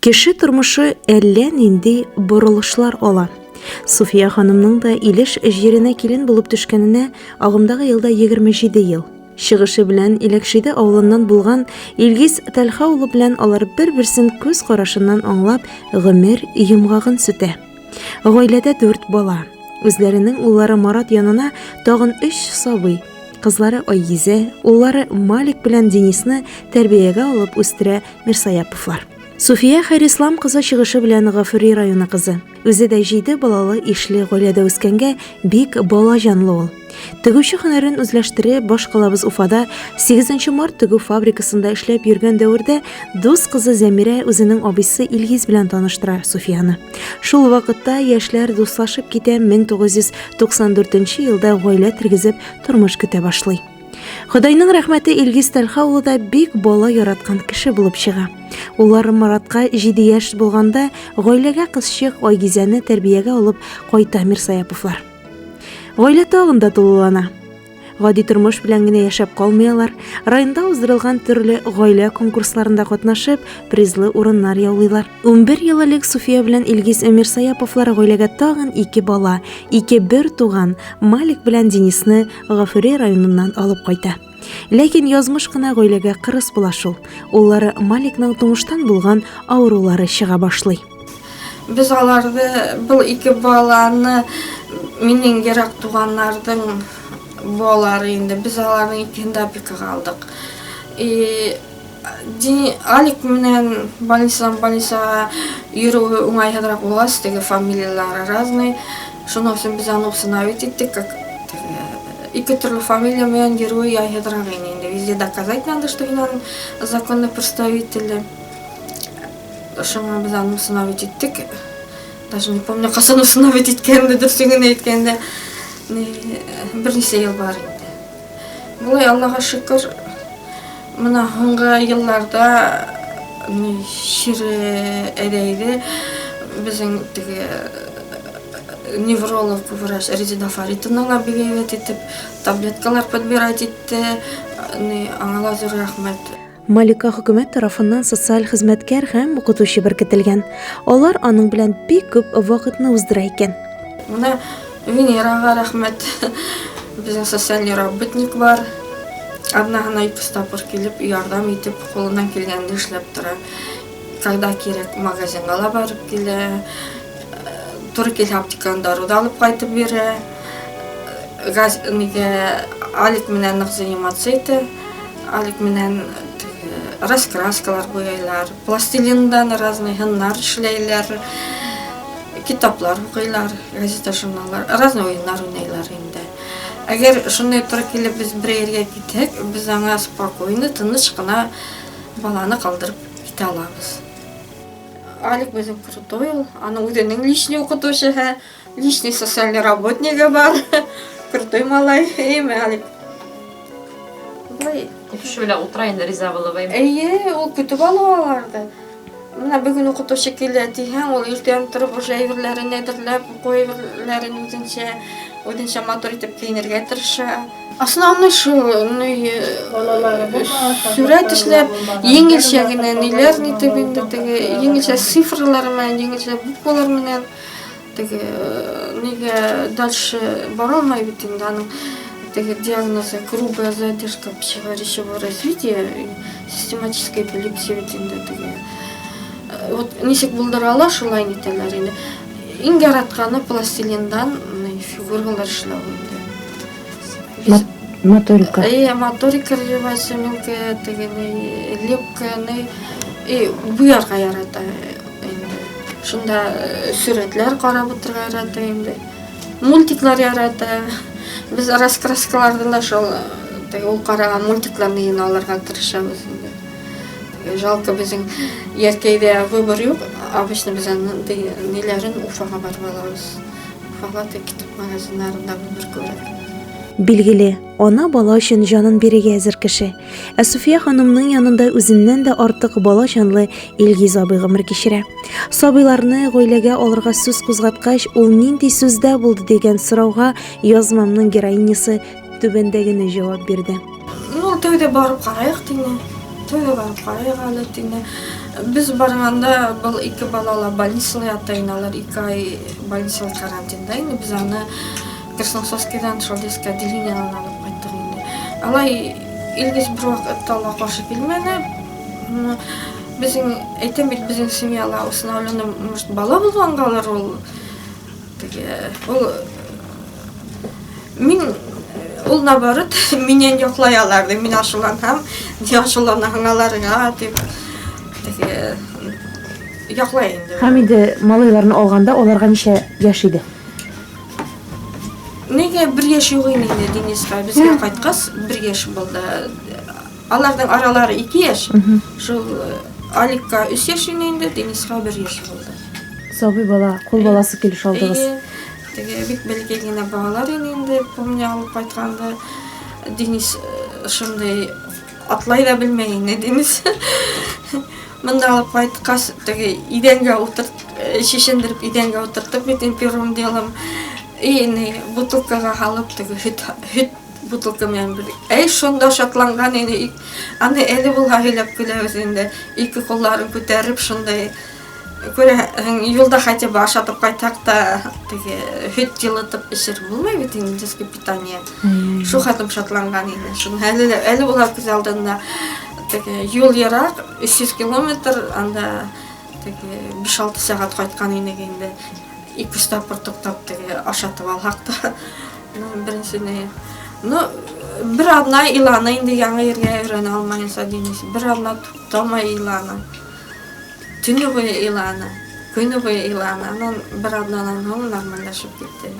Кеше тормышы әллә нинди борылышлар ала. Суфия ханымның да Илеш җиренә килен булып төшкәненә агымдагы елда 27 ел. Чыгышы белән Иләкшиде авылыннан булган Илгиз Тәлха улы белән алар бер-берсен күз карашыннан аңлап, гомер йомгагын сүтә. Гаиләдә дүрт бала. Үзләренең уллары Марат янына тагын өч сабый, кызлары Айгизә, уллары Малик белән Денисны тәрбиягә алып үстерә Мирсаяповлар. Суфия Хәрислам кызы чыгышы белән Гафури районы кызы. Үзе дә җиде балалы ишле гаиләдә үскәнгә бик бала җанлы ул. Тегүче һөнәрен үзләштереп, башкалабыз Уфада 8 март тегү фабрикасында эшләп йөргән дәвердә дус кызы Зәмирә үзенең абыйсы Илгиз белән таныштыра Суфияны. Шул вакытта яшьләр дуслашып китә, 1994 елда гаилә тергезеп, тормыш көтә башлый. Ходайның рәхмәте Илгиз Тәлха улы да бик бала яраткан кеше булып чыга. Уллары Маратка 7 яшь булганда гаиләгә кызчык Айгизәне тәрбиягә алып кайта Мирсаяповлар. Гаилә тагын да тулылана. Гади тормыш белән генә яшәп калмый алар. Районда уздырылган төрле гаилә конкурсларында катнашып, призлы урыннар яулыйлар. 11 ел элек Суфия белән Илгиз Мирсаяповлар гаиләгә тагын ике бала, ике бер туган Малик белән Денисны Гафури районыннан алып кайта. Ләкин язмыш кына гаиләгә кырыс була шул. Уллары Маликның тумыштан булган авырулары чыга башлый. Без аларны, был ике баланы, минең ерак туганнарның балалары инде, без аларның икесен дә опекага алдык. И Алик менән больницадан больницага йөрүе уңайсызрак булгач, теге фамилияләре разный. Шуның өчен без аны усыновить иттек, как ике төрле фамилия белән йөрүе яйсызрак иде инде. Везде доказать надо, что мин аның законный представителе. Шуңа без аны усыновить иттек. Даже не помню, касан усыновить иткәнне, дөресен генә әйткәндә. Берничә ел бар инде. Болай Аллага шөкер, менә һуңгы елларда чире әдәйде. Безнең теге невролог врач Резеда Фаритовна ла бик әйбәт итеп таблеткалар подбирать итте. Аңа ла зур рәхмәт. Малика хөкүмәт тарафыннан социаль хезмәткәр һәм укытучы беркетелгән. Алар аның белән бик күп вакытны уздыра икән. Менә Венерага рәхмәт. Безнең социальный работник бар. Одна гына ике тапкыр килеп, ярдәм итеп, кулыннан килгәнне эшләп тора. Когда кирәк, магазинга ла барып килә. Туры килсә, аптекадан дару да алып кайтып бирә. Газ, нигә Алик менән нык заниматься итә. Алик менән раскраскалар буяйлар, пластилиндан разный һыннар эшләйләр, китаплар укыйлар, газета, журналлар, разный уеннар уйныйлар инде. Әгәр шундый туры килеп без бер җиргә китсәк, без аңа спокойно, тыныч кына баланы калдырып китә алабыз. Алик безнең крутой ул, аның үзенең личный укытучысы, личный социальный работнигы бар. Крутой малай, әйеме, Алик? Болай. Укытучы белән утыра инде риза булып, әйеме? Әйе, ул көтеп ала аларды. Менә бүген укытучы килә диһәң, ул иртән торып уже әйберләрен әзерләп, уку әйберләрен үзенчә, үзенчә матур итеп киенергә тырыша. Основной шул, сурәт эшләп, җиңелчә генә ниләр нитеп инде теге, җиңелчә цифрлар белән, җиңелчә буквалар белән теге нигә дальше бара алмай бит инде аның теге диагнозы грубая задержка пищеварительного развития, систематическая эпилепсия бит инде теге. Вот ничек булдыра ала, шулай нитәләр инде. Иң яратканы пластилиндан фигуралар эшләү инде. Моторика. Әйе, моторика развивается, мелкая теге лепканы и буярга ярата инде. Шунда сурәтләр карап утырырга ярата инде. Мультиклар ярата. Без раскраскаларны да шул теге ул караган мультикларны гына алырга тырышабыз инде. Жалко безнең Яркәйдә выбор юк. Обычно без аның ниләрен Уфага барып алабыз. Уфага тек китап магазиннарында выбор күбрәк. Билгеле, ана бала өчен җанын бирергә әзер кеше. Ә Суфия ханымның янында үзеннән дә артык бала җанлы Илгиз абый гомер кичерә. Сабыйларны гаиләгә алырга сүз кузгаткач, ул нинди сүздә булды дигән сорауга язмамның героинясы түбәндәгене җавап бирде. Ну, тәүдә барып караек тине. Тәүдә барып караек әле тине. Без барганда был ике балала больницада ята инде, алар ике ай больницада карантинда инде. Без аны Краснососкидан шул детский отделениедән алып кайттык инде. Алай Илгиз бер вакытта ла каршы килмәде. Безнең, әйтәм бит, безнең семьяла усыновленный, может, бала булгангалыр ул. Теге, ул мин ул наоборот миннән яклай алар ди. Мин ачуланам, ни ачуланаһың аларга дип. Теге яклай инде. Һәм инде малайларны алганда аларга ничә яшь иде? Нигә бер яшь юк иде инде Дениска. Безгә кайткач бер яшь булды. Аларның аралары 2 яшь. Шул Аликка 3 яшь иде инде, Дениска 1 яшь булды. Сабый бала, кул баласы килеш алдыгыз. Әйе. Теге бик бәләкәй генә балалар иде инде, помню, алып кайтканда. Денис шундый атлай да белмәй инде Денис. Монда алып кайткач, теге идәнгә утырт, чишендереп идәнгә утыртып бит инде первым делом. И, не, бутылкага салып, теге һөт, һөт Бутылка белән бер. Әй, шунда шатланган иде. Аны әле булга һөйләп көләбез инде. Ике кулларын күтәреп, шундый күрәһең, юлда хотя бы ашатып кайтсак та, теге һөт җылытып эчер булмый бит инде детский питание. Шул хәтлем шатланган иде. Шуны әле әле була күз алдында. Теге юл ерак, 300 километр, анда теге 5-6 сәгать кайткан идек инде. Ике-өч тапкыр туктап теге ашатып алсак та. Ну, беренче не. Ну, бер атна иланы инде яңа ергә өйрәнә алмаенча Денис. Бер атна туктамай иланы. Төне буе иланы. Көне буе иланы. Аннан бер атнадан соң нормальләшеп китте.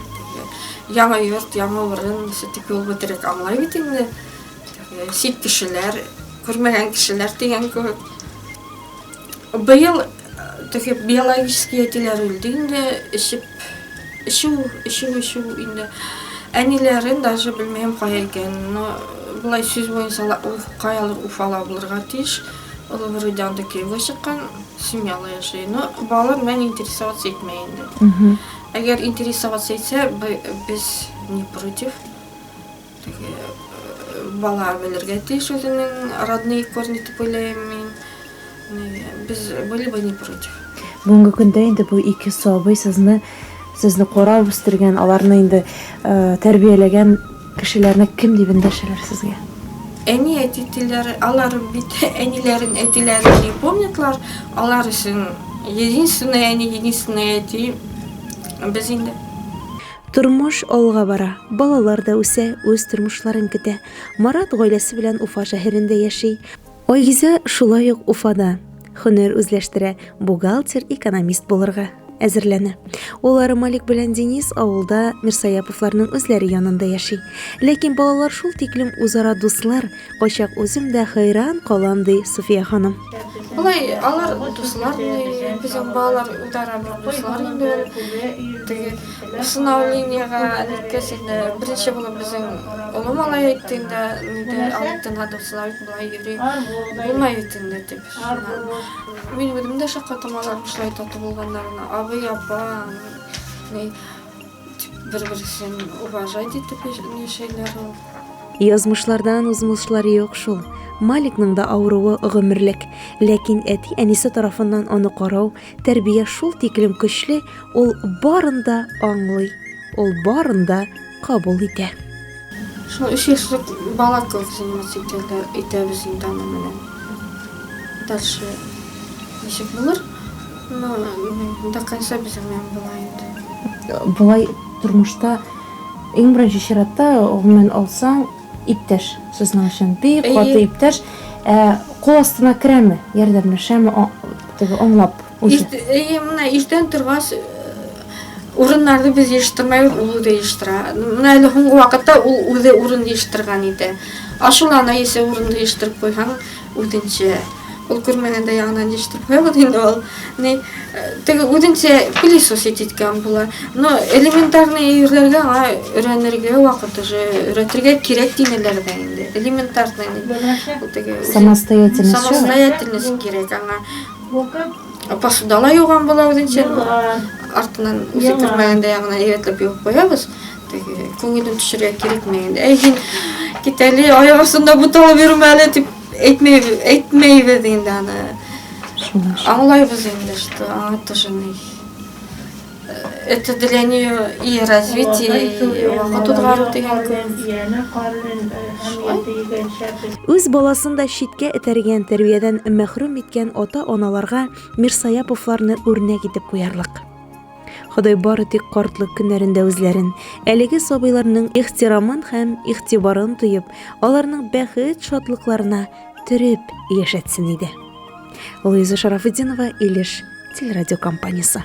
Яңа йорт, яңа урын, все-таки ул бөтерек аңлай бит инде. Чит кешеләр, күрмәгән кешеләр дигән кебек. Быел теге биологический әтиләр үлде инде, эчеп, эчү, эчү, эчү инде. Әниләрен даже белмәем кая икәнен. Но болай сүз буенча ла ул каялыр Уфала булырга тиеш. Ул вроде анда кияүгә чыккан, семьялы яши. Но балалар белән интересоваться итмәй инде. Әгәр интересоваться итсә, без не против. Теге бала белергә тиеш үзенең родные корни дип уйлыйм мин. Без были бы не против. Бүгенге көндә инде бу ике сабый сезне сезне карап үстергән, аларны инде тәрбияләгән кешеләрне кем дип эндәшәләр сезгә? Әни, әти телләре, алар бит әниләрен, әтиләрен не помнятлар. Алар өчен единственный әни, единственный әти без инде. Тормыш алга бара, балалар да үсә, үз тормышларын көтә. Марат гаиләсе белән Уфа шәһәрендә яши. Айгизә шулай ук Уфада һөнәр үзләштерә, бухгалтер, экономист булырга әзерләнә. Уллары Малик белән Денис авылда Мирсаяповларның үзләре янында яши. Ләкин балалар шул тиклем үзара дуслар, Кайчак үзем дә хәйран калам, ди Суфия ханым. Болай алар дуслар, безнең балалар үзара бер дуслар инде ул. Теге усыновлениега ниткәч инде беренче булып безнең олы малай әйтте инде, нидә алып надо усыновить, болай йөри булмай бит инде дип. Мин үзем дә шаккатам аларның шулай тату булганнарына. Абый, апа, ни бер-берсен уважать итеп яшәйләр ул. Язмышлардан узмышлар юк шул. Маликның да авыруы гомерлек. Ләкин әти-әнисе тарафыннан аны карау, тәрбия шул тиклем көчле, ул барын да аңлый, ул барын да кабул итә. Шул өч яшьлек бала кебек заниматься итәләр, итәбез инде аның белән. Дальше ничек булыр? Ну, до конца безнең белән була инде. Болай тормышта Иң беренче чиратта, гомумән алсаң, иптәш сезнең өчен бик каты иптәш. Ә кул астына керәме, ярдәмләшәме, теге аңлап үзе? Әйе, менә иртән торгач, урыннарны без җыештырмайбыз, ул үзе җыештыра. Менә әле һуңгы вакытта ул үзе урын җыештырган иде. Ачулана, если урынны җыештырып куйсаң, үзенчә. Ул күрмәгәндә яңадан җыештырып куябыз инде ул. Ни, теге үзенчә пылесосить иткән була. Но элементарный әйберләргә аңа өйрәнергә вакыт уже, өйрәтергә кирәк динеләр дә инде. Элементарный. Ул теге Самостоятельность. Самостоятельность кирәк аңа. Посуда ла юган була үзенчә. Артыннан үзе күрмәгәндә яңадан әйбәтләп юып куябыз. Теге күңелен төшерергә кирәкми инде. Әй, син кит әле, аяк астында буталып йөрмә әле дип әйтмәйбез, әйтмәйбез инде аны. Аңлайбыз инде, что аңа тоже ни. Это для нее и развитие, и вакыт уҙғарыу дигән кеүек. Үз баласын да читкә этәргән, тәрбиядән мәхрүм иткән ата-аналарга Мирсаяповларны үрнәк итеп куярлык. Ходай бары тик картлык көннәрендә үзләрен, әлеге сабыйларның ихтирамын һәм игътибарын тоеп, аларның бәхет-шатлыкларына төреп яшәтсен иде. Луиза Шарафетдинова, Илеш телерадиокомпаниясе.